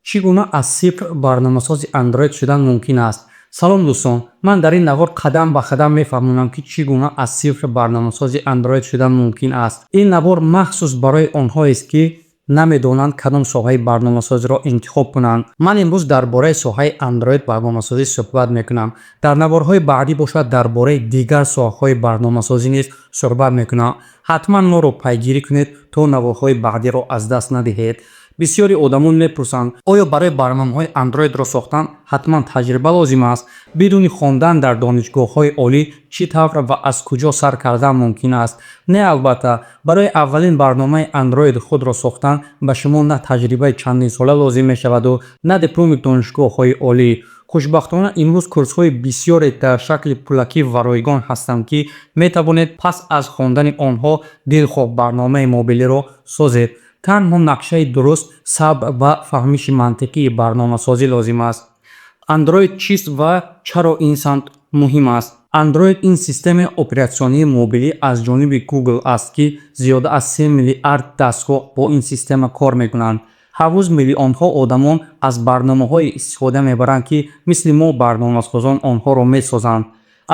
Чӣ гуна аз сифр барномасози Android шудан мумкин аст? Салом, дӯстон! Ман дар ин навор қадам ба қадам мефаҳмонам, ки чӣ гуна аз сифр барномасози Android шудан мумкин аст. Ин навор махсус барои онҳоест, ки намедонанд, кадом соҳаи барномасозиро интихоб кунанд. Ман имрӯз дар бораи соҳаи Android барномасозӣ суҳбат мекунам. Дар наворҳои баъдӣ бошад, дар бораи дигар соҳаҳои барномасозӣ низ суҳбат мекунам. Ҳатман моро пайгирӣ кунед, то наворҳои баъдиро аз даст надиҳед. Бисёри одамон мепурсанд: оё барои барномаҳои Андроидро сохтан ҳатман таҷриба лозим аст? Бидуни хондан дар донишгоҳҳои олӣ чӣ тавр ва аз куҷо сар кардан мумкин аст? Не, албатта, барои аввалин барномаи Андроиди худро сохтан ба шумо на таҷрибаи чандинсола лозим мешаваду, на дипломи донишгоҳҳои олӣ. Хушбахтона, имрӯз курсҳои бисёре дар шакли пулакӣ ва ройгон ҳастанд, ки метавонед пас аз хондани онҳо дилхоҳ барномаи мобилиро созед. Танҳо нақшаи дуруст, сабр ва фаҳмиши мантиқии барномасозӣ лозим аст. Андроид чист ва чаро ин самт муҳим аст? Андроид ин системаи оператсионии мобилӣ аз ҷониби Google аст, ки зиёда аз 3 миллиард дастгоҳ бо ин система кор мекунанд. Ҳар рӯз миллионҳо одамон аз барномаҳое истифода мебаранд, ки мисли мо барномасозон онҳоро месозанд: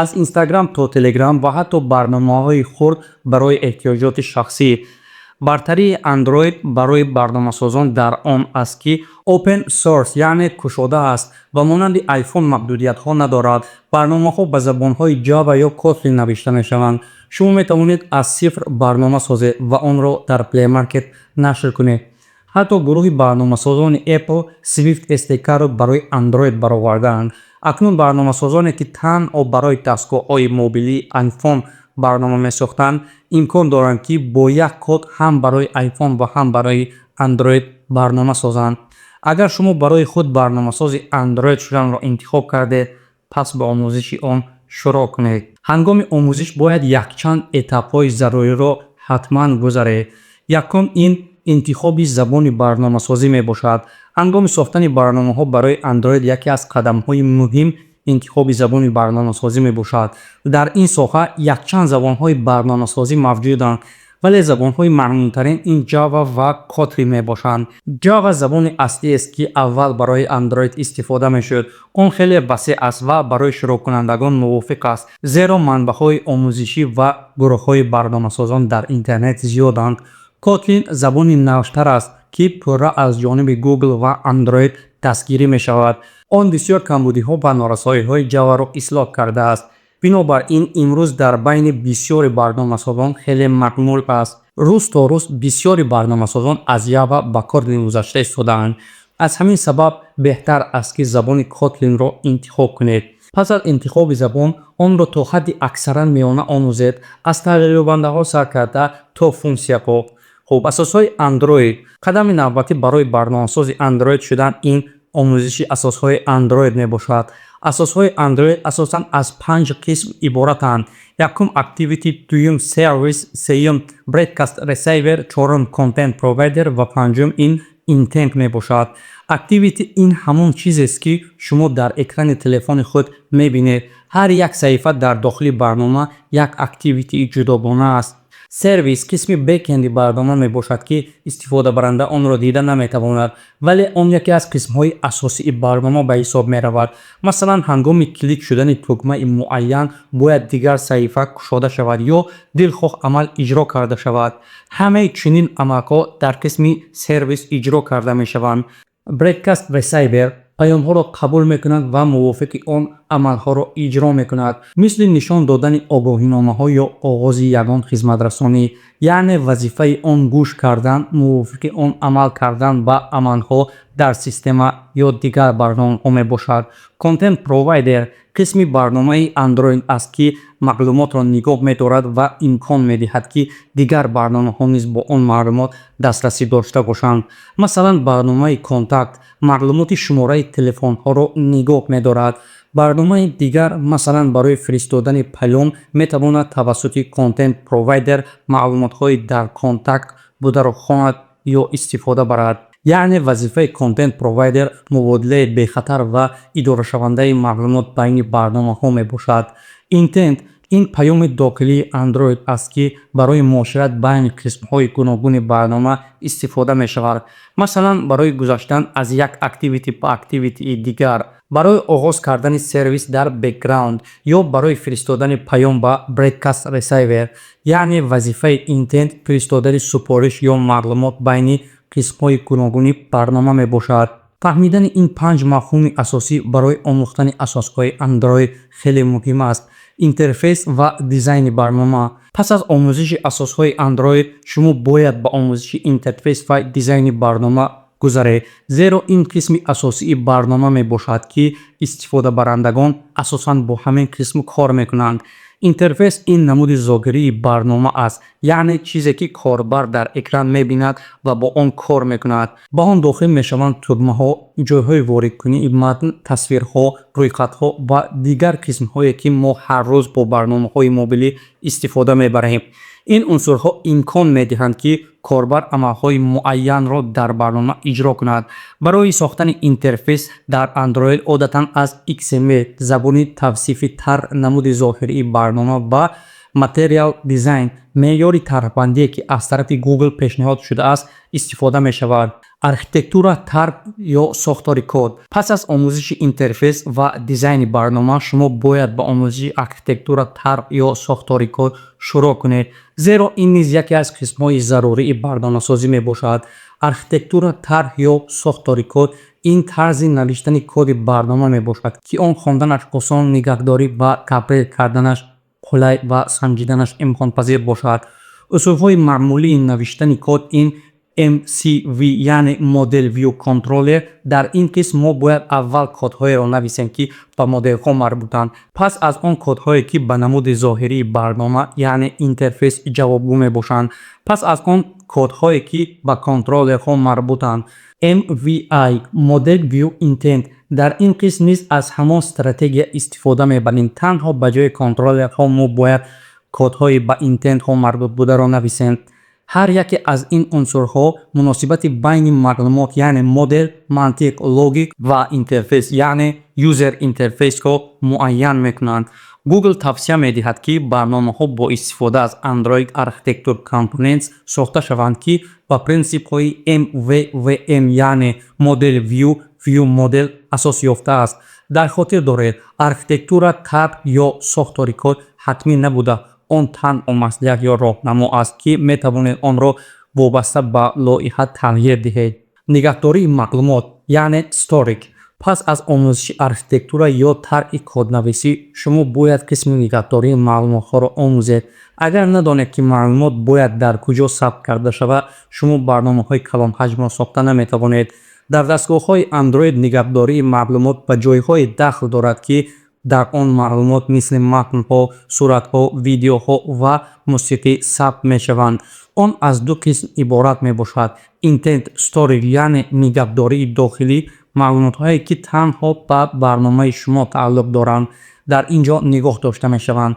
аз Инстаграм то Телеграм ва ҳатто барномаҳои хурд барои эҳтиёҷоти шахсӣ. Бартарии Android барои барномасозон дар он аст, ки open source, яъне кушода аст ва монанди iPhone маҳдудиятҳо надорад. Барномаҳо ба забонҳои Java ё Kotlin навишта мешаванд. Шумо метавонед аз сифр барнома созед ва онро дар Play Market нашр кунед. Ҳатто гурӯҳи барномасозони Apple Swift SDK-ро барои Android баровардаанд. Акнун барномасозоне, ки танҳо барои дастгоҳҳои мобилии iPhone барнома месохтанд, имкон доранд, ки бо як код ҳам барои iPhone ва ҳам барои Android барнома созанд. Агар шумо барои худ барномасози Android шуданро интихоб кардед, пас ба омӯзиши он шурӯъ кунед. Ҳангоми омӯзиш бояд якчанд этапҳои заруриро ҳатман гузаред. Якум ин интихоби забони барномасозӣ мебошад. Ҳангоми сохтани барномаҳо барои Android яке аз қадамҳои муҳим интихоби забони барномасозӣ мебошад. Дар ин соҳа якчанд забонҳои барномасозӣ мавҷуданд, вале забонҳои маъмултарин ин Java ва Kotlin мебошанд. Java забони аслиест, ки аввал барои Android истифода мешуд. Он хеле васеъ аст ва барои шурӯъкунандагон мувофиқ аст, зеро манбаъҳои омӯзишӣ ва гурӯҳҳои барномасозон дар интернет зиёданд. Kotlin забони навтар аст, ки пурра аз ҷониби Google ва Android дастгирӣ мешавад. Он бисёр камбудиҳо ва норасоиҳои Java-ро ислоҳ кардааст. Бинобар ин имрӯз дар байни бисёри барномасозон хеле мақбул аст. Рӯз то рӯз бисёри барномасозон аз Java ба Kotlin гузашта истодаанд. Аз ҳамин сабаб беҳтар аст, ки забони Kotlin-ро интихоб кунед. Пас аз интихоби забон онро то ҳадди аксаран миёна омӯзед, аз тағйирёбандаҳо сар карда то функсияҳо. Хуб, асосҳои Android. Қадами навбатӣ барои барномасози Android шудан ин омӯзиши асосҳои Android мебошад. Асосҳои Android асосан аз панҷ қисм иборатанд: якум Activity, дуюм Service, сеюм Broadcast Receiver, чорум Content Provider ва панҷум ин Intent мебошад. Activity ин ҳамон чизест, ки шумо дар экрани телефони худ мебинед. Ҳар як саҳифа дар дохили барнома як Activity ҷудогона аст. Сервис қисми бэкенди барнома мебошад, ки истифодабаранда онро дида наметавонад, вале он яке аз қисмҳои асосии барнома ба ҳисоб меравад. Масалан, ҳангоми клик шудани тугмаи муайян бояд дигар саҳифа кушода шавад ё дилхоҳ амал иҷро карда шавад. Ҳамаи чунин амалҳо дар қисми сервис иҷро карда мешаванд. Broadcast Receiver паёмҳоро қабул мекунад ва мувофиқи он амалҳоро иҷро мекунад, мисли нишон додани огоҳиномаҳо ё оғози ягон хизматрасонӣ. Яъне вазифаи он гӯш кардан, мувофиқи он амал кардан ба амалҳо дар система ё дигар барномаҳо мебошад. Content Provider қисми барномаи Android аст, ки маълумотро нигоҳ медорад ва имкон медиҳад, ки дигар барномаҳо низ бо он маълумот дастрасӣ дошта бошанд. Масалан, барномаи Контакт маълумоти шумораи телефонҳоро нигоҳ медорад. Барномаи дигар, масалан, барои фиристодани паём метавонад тавассути Content Provider маълумотҳои дар контакт бударо хонад ё истифода барад. Яъне вазифаи Content Provider мубодилаи бехатар ва идорашавандаи маълумот байни барномаҳо мебошад. Intent Ин паёми дохилии Android аст, ки барои муошират байни қисмҳои гуногуни барнома истифода мешавад. Масалан, барои гузаштан аз як activity ба activity дигар, барои оғоз кардани сервис дар background ё барои фиристодани паём ба broadcast receiver. Яъне вазифаи intent фиристодани супориш ё маълумот байни қисмҳои гуногуни барнома мебошад. Фаҳмидани ин панҷ мафҳуми асосӣ барои омӯхтани асосҳои Android хеле муҳим аст. Интерфейс ва дизайни барнома. Пас аз омӯзиши асосҳои Android шумо бояд ба омӯзиши интерфейс ва дизайни барнома гузаред, зеро ин қисми асосии барнома мебошад, ки истифодабарандагон асосан бо ҳамин қисм кор мекунанд. Интерфейс ин намуди зоҳирии барнома аст, яъне чизе, ки корбар дар экран мебинад ва бо он кор мекунад. Ба он дохил мешаванд тугмаҳо, ҷойҳои воридкунии матн, тасвирҳо, рӯйхатҳо ва дигар қисмҳое, ки мо ҳар рӯз бо барномаҳои мобилӣ истифода мебарем. Ин унсурҳо имкон медиҳанд, ки корбар амалҳои муайянро дар барнома иҷро кунад. Барои сохтани интерфейс дар Android одатан аз XML, забони тавсифи тарҳ намуди зоҳирии барнома, ва Material Design, меъёри тарҳбандие, ки аз тарафи Google пешниҳод шудааст, истифода мешавад. Архитектура, тарҳ ё сохтори код. Пас аз омӯзиши интерфейс ва дизайни барнома шумо бояд ба омӯзиши архитектура, тарҳ ё сохтори код шурӯъ кунед, зеро ин низ яке аз қисмҳои зарурии барномасозӣ мебошад. Архитектура, тарҳ ё сохтори код ин тарзи навиштани коди барнома мебошад, ки он хонданаш осон, нигаҳдорӣ ва тағйир карданаш қулай ва санҷиданаш имконпазир бошад. Усулҳои маъмулии навиштани код ин MCV, яъне Model View Controller. Дар ин қисм мо бояд аввал кодҳоеро нависем, ки ба моделҳо марбутанд, пас аз он кодҳое, ки ба намуди зоҳирии барнома, яъне интерфейс ҷавобгӯ мебошанд, пас аз он кодҳое, ки ба контроллерҳо марбутанд. MVI, Model View Intent. Дар ин қисм низ аз ҳамон стратегия истифода мебарем, танҳо ба ҷои контроллерҳо мо бояд кодҳои ба интентҳо марбут бударо нависем. Ҳар яке аз ин унсурҳо муносибати байни маълумот, яъне модел, мантиқ, логик ва интерфейс, яъне user interface-ро муайян мекунанд. Google тавсия медиҳад, ки барномаҳо бо истифода аз Android Architecture Components сохта шаванд, ки ба принсипҳои MVVM, яъне Model View View Model, асос ёфтааст. Дар хотир доред, архитектура, тарҳ ё сохтори код ҳатмӣ набуда, он танҳо маслиҳат ё роҳнамо аст, ки метавонед онро вобаста ба лоиҳа тағйир диҳед. Нигаҳдории маълумот, яъне storage. Пас аз омӯзиши архитектура ё тарҳи коднависӣ шумо бояд қисми нигаҳдории маълумотҳоро омӯзед. Агар надонед, ки маълумот бояд дар куҷо сабт карда шавад, шумо барномаҳои калонҳаҷмро сохта наметавонед. Дар дастгоҳҳои Android нигаҳдории маълумот ба ҷойҳое дахл дорад, ки дар он маълумот мисли матнҳо, суратҳо, видеоҳо ва мусиқӣ сабт мешаванд. Он аз ду қисм иборат мебошад: Internal Storage, яъне нигаҳдории дохилӣ. Маълумотҳое, ки танҳо ба барномаи шумо тааллуқ доранд, дар ин ҷо нигоҳ дошта мешаванд.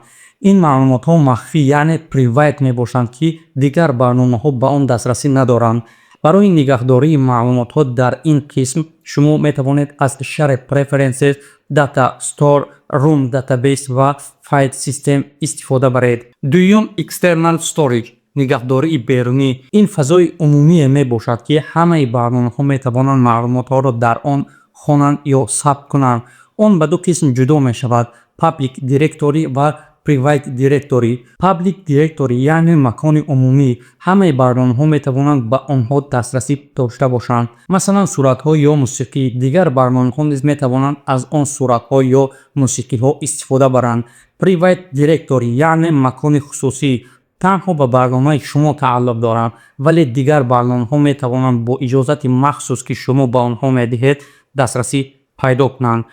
Ин маълумотҳо махфӣ, яъне private мебошанд, ки дигар барномаҳо ба он дастрасӣ надоранд. Барои нигаҳдории маълумотҳо дар ин қисм шумо метавонед аз Shared Preferences, Data Store, Room Database ва File System истифода баред. Дуюм, External Storage, нигаҳдории берунӣ. Ин фазои умумие мебошад, ки ҳамаи барномаҳо метавонанд маълумотҳоро дар он хонанд ё сабт кунанд. Он ба ду қисм ҷудо мешавад: Public Directory ва Private Directory. Public Directory, яъне макони умумӣ. Ҳамаи барномаҳо метавонанд ба онҳо дастрасӣ дошта бошанд, масалан, суратҳо ё мусиқӣ. Дигар барномаҳо низ метавонанд аз он суратҳо ё мусиқиҳо истифода баранд. Private Directory, яъне макони хусусӣ, танҳо ба барномаи шумо тааллуқ доранд, вале дигар барномаҳо метавонанд бо иҷозати махсус, ки шумо ба онҳо медиҳед, дастрасӣ пайдо кунанд.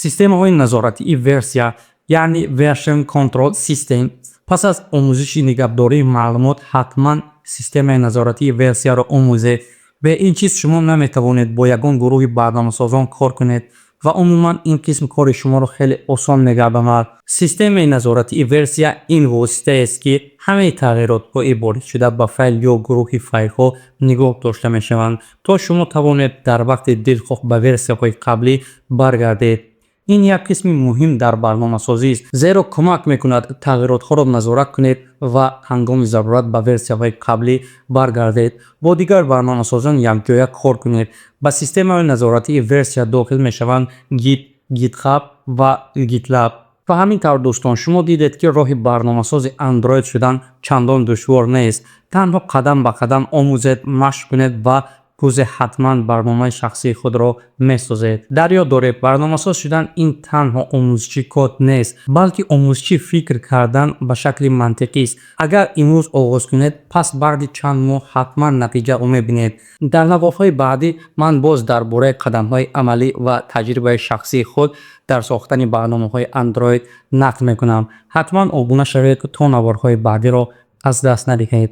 Системаҳои назоратии версия, яъне Version Control System. Пас аз омӯзиши нигаҳдории маълумот ҳатман системаи назоратии версияро омӯзед. Бе ин чиз шумо наметавонед бо ягон гурӯҳи барномасозон кор кунед ва умуман ин қисм кори шуморо хеле осон мегардонад. Системаи назоратии версия ин воситаест, ки ҳамаи тағйиротҳои воридшуда ба файл ё гурӯҳи файлҳо нигоҳ дошта мешаванд, то шумо тавонед дар вақти дилхоҳ ба версияҳои қаблӣ баргардед. Ин як қисми муҳим дар барномасозист, зеро кӯмак мекунад тағйиротҳоро назорат кунед ва ҳангоми зарурат ба версияҳои қаблӣ баргардед. Бо дигар барномасозон якҷоя кор кунед. Ба системаи назоратии версия дохил мешаванд Git, GitHub ва GitLab. Ва ҳамин тавр, дӯстон, шумо дидед, ки роҳи барномасози Android шудан чандон душвор нест. Танҳо қадам ба қадам омӯзед, машқ кунед ва рӯзе ҳатман барномаи шахсии худро месозед. Дар ёд доред, барномасоз шудан ин танҳо омӯзиши код нест, балки омӯзиши фикр кардан ба шакли мантиқист. Агар имрӯз оғоз кунед, пас баъди чанд моҳ ҳатман натиҷаро мебинед. Дар наворҳои баъдӣ ман боз дар бораи қадамҳои амалӣ ва таҷрибаи шахсии худ дар сохтани барномаҳои Android нақл мекунам. Ҳатман обуна шавед, то наворҳои баъдиро аз даст надиҳед.